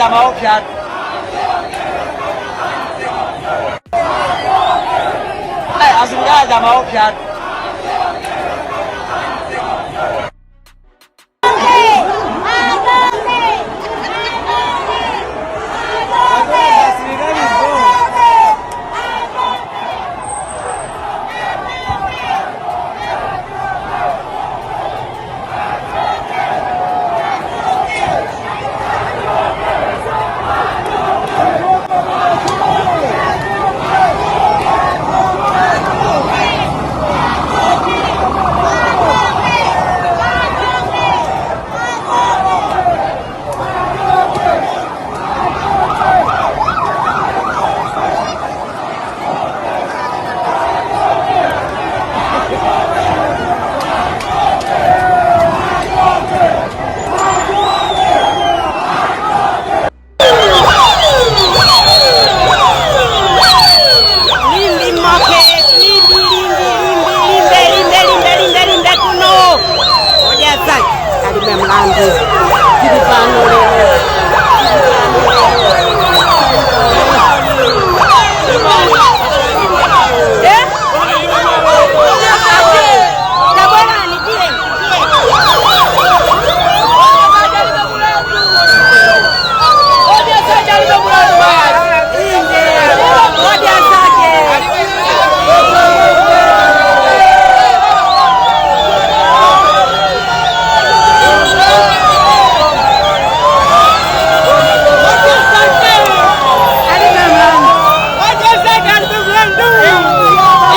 Amaopsa. Azungaza amaopsa. Limbi market, limbi, limbi, limbi, limbe, limbe, limbe, limbe, limbe kuno. Odya zake alibe mlandu. Tili pano lero. Eh? Tabwerani tiye, tiye. Inde. Odya zake. Alibe mlandu. Odya zake alibe mlandu.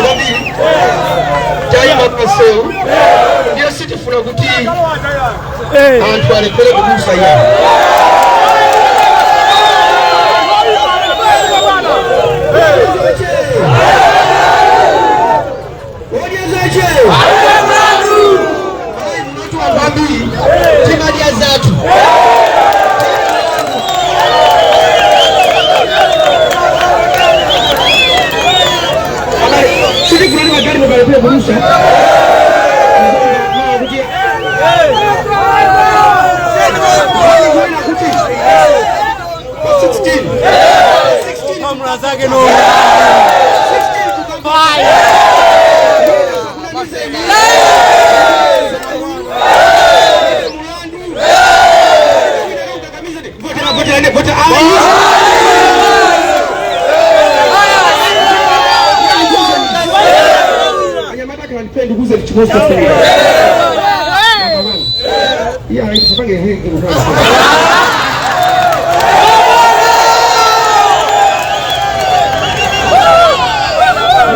Kwambiri tayima pansewu, ndiye sitifuna kuti anthu alephere kudusa iyawo. Odya zake anthu ambiri timadya zathu. Sitifuna kuti magalimoto alephere kudusa kuti kuti pa 16 Pamula zake no. 16 kuka- Votera, votera, votera. Ayi. Anyamata kanipende ndikuze chimosi. Yeah, tisapange he.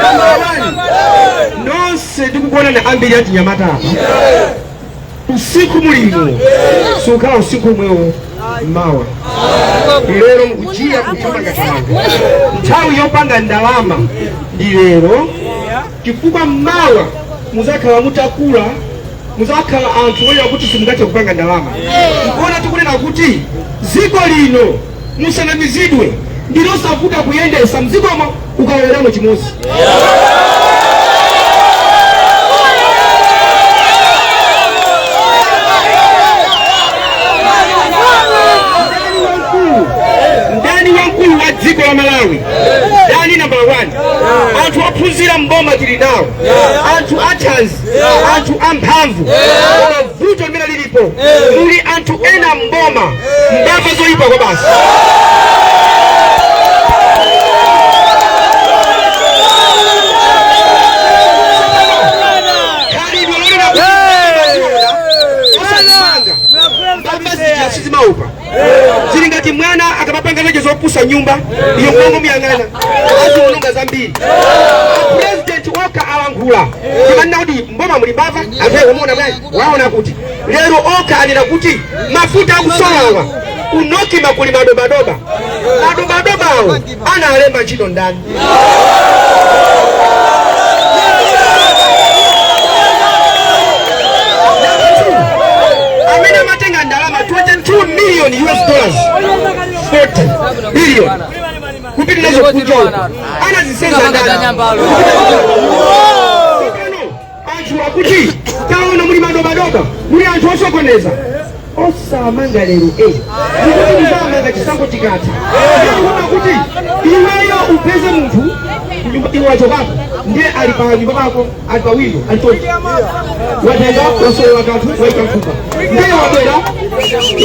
Number one, nonse ndikukuona na ambiri ati nyamata apa usiku mulimo sukhala usiku umwewo mawa. Lero mukujiya kuthamangathamanga, nthawi yopanga ndalama ndi lero, chifukwa mawa muzakhala mutakula, muzakhala anthu oyera kuti simungathe kupanga ndalama. Nkuona tikunena kuti dziko lino, musanamizidwe, ndilosavuta kuyendesa mdzikomo ukaloweramo chimodzi. Ndani wamkulu, ndani wamkulu wa dziko la Malawi? Ndani number one? Anthu ophunzira mboma tili nawo, anthu athanzi, anthu amphamvu, koma vuto limene lilipo, muli anthu ena mboma, mbava zoyipa kwa basi. Khalidwe lonena kuti osazimanga mbava zija sizimaupa, zili ngati mwana akamapanga zache zopusa nyumba iyo, mgongo muyang'ana, aziononga zambiri. President oka alankhula, timanena kuti mboma muli mbava, anthu emuona bwanji waona kuti lero oka anena kuti mafuta akusolowa unokima kuli madobadoba. Madobadobawo analemba ntchito ndani? Amatenga ndalama 22 million US dollars, 40 billion, kupita nazo kunja uko, anazisenza ndani. Tsopano anthu akuti taona muli madobadoba, muli anthu osokoneza. Osamanga lero mukuti muzamanga chisankho chikatha. Ndikuona kuti iweyo upeze munthu iwe wachokako, ndiye ali pa nyumba pako, ali pa windo, ali chonchi, watenga wasowa kanthu, waika mfupa, ndiye wabwera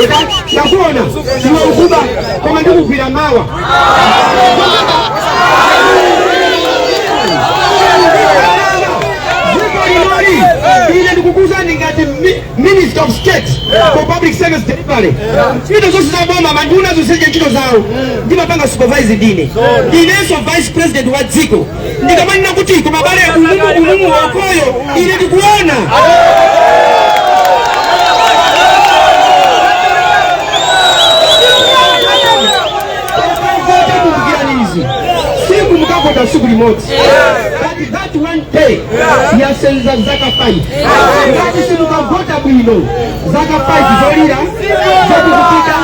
eka, ndakuona iwe ukuba, koma ndikugwira mawa. Dziko linoli, ine ndikukuuzani ngati Minister of State for Public Service Delivery, ntchito zonse za boma, manduna zonse, ntchito zawo ndimapanga supervise ndine. Inenso vice president wa dziko, ndikamanena kuti koma bale umumu umumu wakoyo, ine ndikuona. Vota, kumbukirani izi, siku mukavota siku limodzi, but that one day yasenza zaka 5. Ngati simukavota bwino, zaka 5 zolira, zokukutika.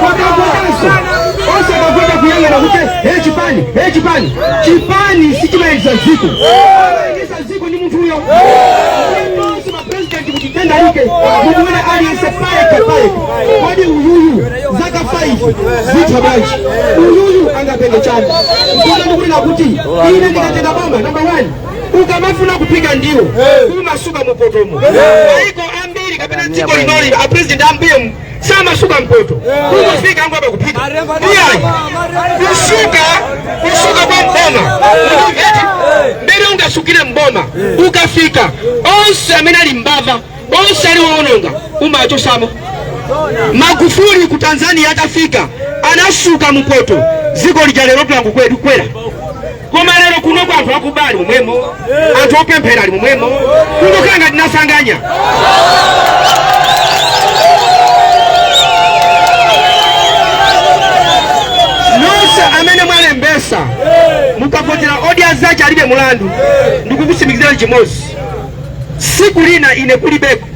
Wakavotanso osakavota kuyang'ana kuti he chipani, he chipani. Chipani sichimayendesa dziko, amayendesa dziko ndi munthuyo. Ndiponso mapresidenti kuti tendalike mukuona aliyense payekha payekha, kodi uyuyu zaka 5 zitha bwanji? Uyuyu angapenge chani? Nkona ndikunena kuti ine ndikatenga boma, number one, ukamafuna kuphika ndiwo umasuka mupotomo. Maiko ambiri kapena dziko linoli, apresident ambuye samasuka mpoto, kungofika angoba kuphika. Iyayi, kusuka kwa mboma eti mbere ungasukire mboma, ukafika onse amene ali mbava, onse ali woononga, umachosamo. Magufuli ku Tanzania atafika anasuka mupoto, dziko lija lero tulangu kwedu kwera. Koma lero kunoko anthu akubali momwemo, anthu opemphera ali momwemo, kungokhala ngati nasanganya. Nonse amene mwalembesa, mukavotera Odya Zake Alibe Mulandu, ndikukusimikizira chimodzi: siku lina ine kulibeko,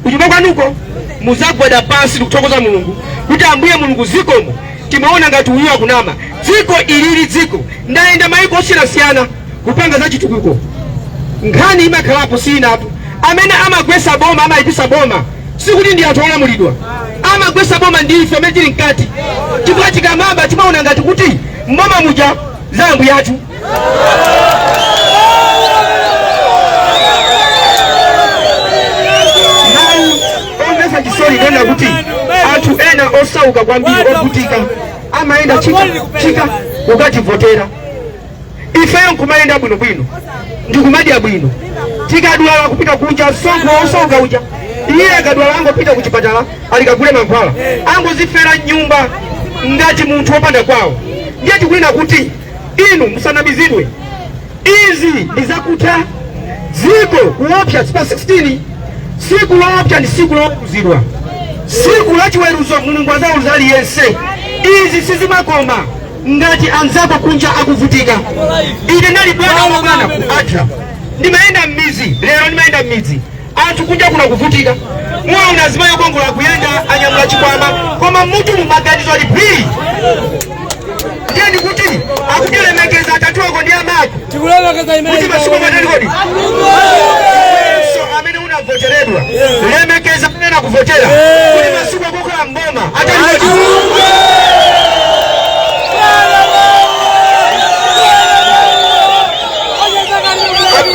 kunyumba kwanuko muzagwada pansi ndikuthokoza Mulungu kuti, "Ambuye Mulungu, zikomo. Timaona ngati uyu akunama." Dziko ilili, dziko ndayenda maiko osiyanasiyana kupanga za chitukuko, nkhani imakhalapo sinatu. Amene amagwesa boma, amayipisa boma, sikuti ndi anthu olamulidwa. Amagwesa boma ndi ife amene tili mkati, chifukwa tikamaba timaona ngati kuti mboma muja za ambuye athu. Mawu omvetsa chisoni ndona kuti anthu ena osauka kwambiri, ovutika, amayenda chika chika kukativotera. Ifeyo nkumayenda bwinobwino, ndikumadya bwino, tikadwala kupita kunja, msonkho osauka uja. Iye akadwala angopita kuchipatala, alikagule mankhwala, angozifera nyumba ngati munthu wopanda kwawo. Ndiye tikunena kuti inu musanamizidwe, izi ndi zakutha. Dziko kuopsa pa 16, siku loopsa ndi siku loweruzidwa, siku la chiweruzo. Mulungu adzaweruza aliyense. Izi sizimakoma ngati anzako kunja akuvutika. Ine ndali bwana wa bwana ku ADRA, ndimayenda m'mizi. Lero ndimayenda m'midzi, anthu kunja kuna kuvutika. Muwaona azimayi okongola kuyenda anyamula chikwama, koma mutu mumaganizo ali phiri. Ndiye ndikuti akutilemekeza atatuwako ndi amako Tikulemekeza imene kuti masiku matali kodi so amene unavoteredwa, lemekeza amene anakuvotera kuti masiku akukhala mboma atali kodi.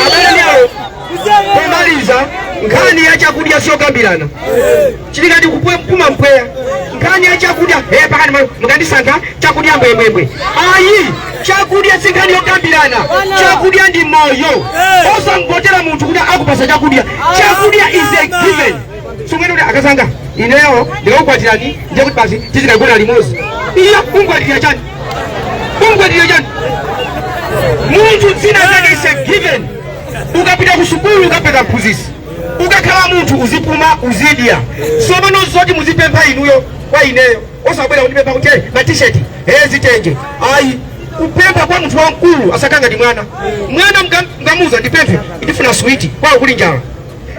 Amene ndialo pomaliza, nkhani ya chakudya siyokambirana, chilikati kupuma mpweya. Nkhani ya chakudya, he pakani mukandisankha chakudya mbwembwembwe. Ayi, chakudya si nkhani yokambirana, chakudya ndi moyo. Osamvotera munthu kuti akupasa chakudya. Chakudya is a given. Sumwene kuti akasanga ineyo ndikakukwatirani, ndiye kuti basi tizikagona limodzi. Iya, unkwatira chani? Unkwatira chani? Munthu dzina zake is a given. Ukapita ku sukulu ukapeza mphunzitsi, ukakhala munthu uzipuma, uzidya. Sopano zoti muzipempha inuyo kwa ineyo, osabwera kundipempha kuti, "Hey, matisheti, hey, zitenje." Ayi, kupempha kwa munthu wamkulu asakanga ndi mwana. Mwana mkamuza ndipemphe, ndifuna switi, kwawo kuli njala.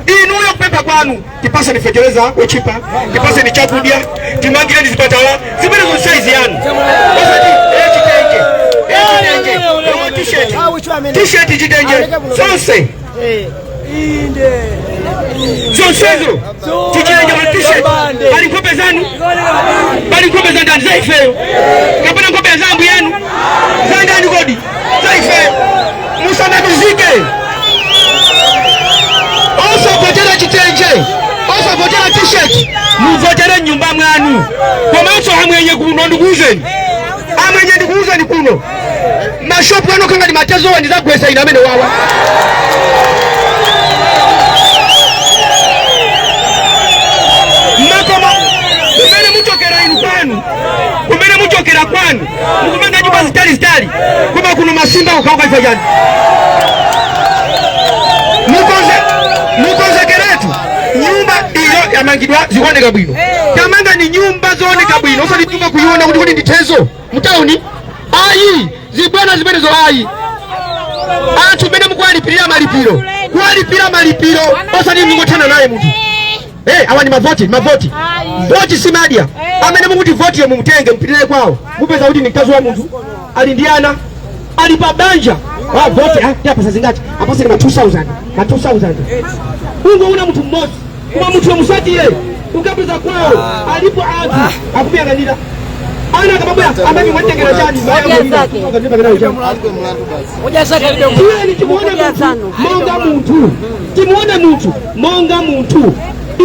Inuyo kupempha kwanu, tipaseni fetereza wochipa, tipaseni chakudya, timangireni zipatala, zimene zonse size yanu. Osati chitenje, chitenje, t-shirt, t-shirt, chitenje, zonse zonsezo, chitenje ma t-shirt. Pali nkhope zanu, pali nkhope za ndani? Za ifeyo kapena nkhope za ambu yanu? Za ndani kodi? Za ifeyo. Musanamizike. Osavotera chitenje, osavotera t-shirt, muvotere nyumba mwanu. Komanso amwenye kuno, ndikuuzeni amwenye, ndikuuzeni kuno, mashopu ano kanga ndi matezowa, ndizagwesa ine amene wawa. Makoma kumene muchokera inu kwanu, kumene muchokera kwanu, mukumanga nyumba zitali zitali, koma kuno masimba kukauka ifa chani? Mukonze, mukonzekeretu. Nyumba iyo yamangidwa, zikuoneka bwino. Tamanga ni nyumba zooneka bwino, osati nyumba kuiona kuti nditezo mtauni. Ayi, zibwana zimenezo ayi. Anthu mmene mukuwalipirira malipiro, kuwalipira malipiro, osati mungothana naye munthu. Hey, awa ni mavoti, mavoti, voti simadya. Amene mukuti voti yo mumutenge mpitire kwawo, mupeza kuti ni mkazi wa munthu, ali ndi ana, ali pa banja. Ah, voti, ah, apasa zingati? Apasa ni ma 2000, ma 2000. Ungoona munthu mmodzi, koma munthu yomusatire, ukapeza kwawo alipo anthu akuyang'anira ana akamabwera amene mwatengera chani? Tiyeni timuone munthu monga munthu, timuone munthu monga munthu.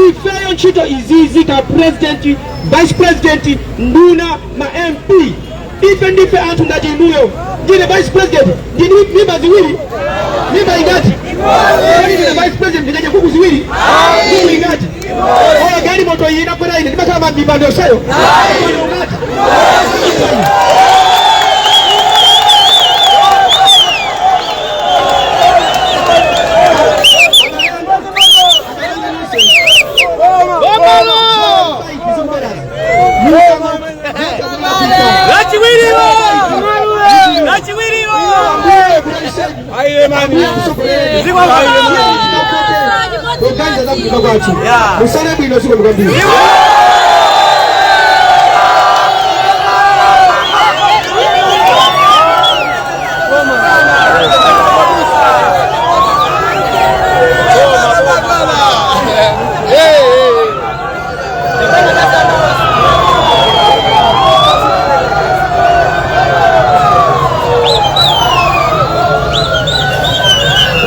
Ifeyo ntchito izizi, ka president, vice president, nduna, ma MP, ife ndife anthu ngati inuyo. Ndine vice president, ndini mimba ziwiri, mimba ingati? Kodi ndine vice president, ndingaje kuku ziwiri? Kuku ingati? Oyo gari moto iyi inakwera ine, ndimakhala mabibando yoseyo ungati? Lachiwiriwo! Lachiwiriwo! Aye mani. Musale bwino, siku kwambiri.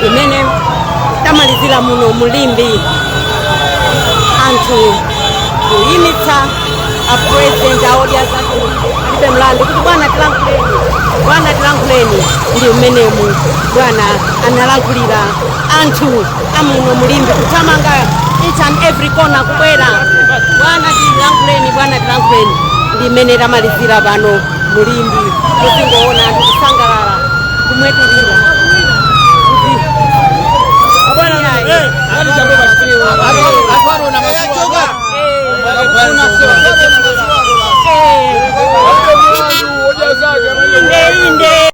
Imene tamalizira muno mulimbi, anthu kuyimitsa a president a Odya Zake Alibe Mlandu kuti bwana tilankhuleni, bwana tilankhuleni. Ndi mmenemu bwana analankhulira anthu amuno mulimbi, kuthamanga each and every corner, kubwera, bwana tilankhuleni, bwana tilankhuleni. Ndi mmene tamalizira pano mulimbi, kuzingoona anthu kusangalala, kumwetulira kuti Inde inde.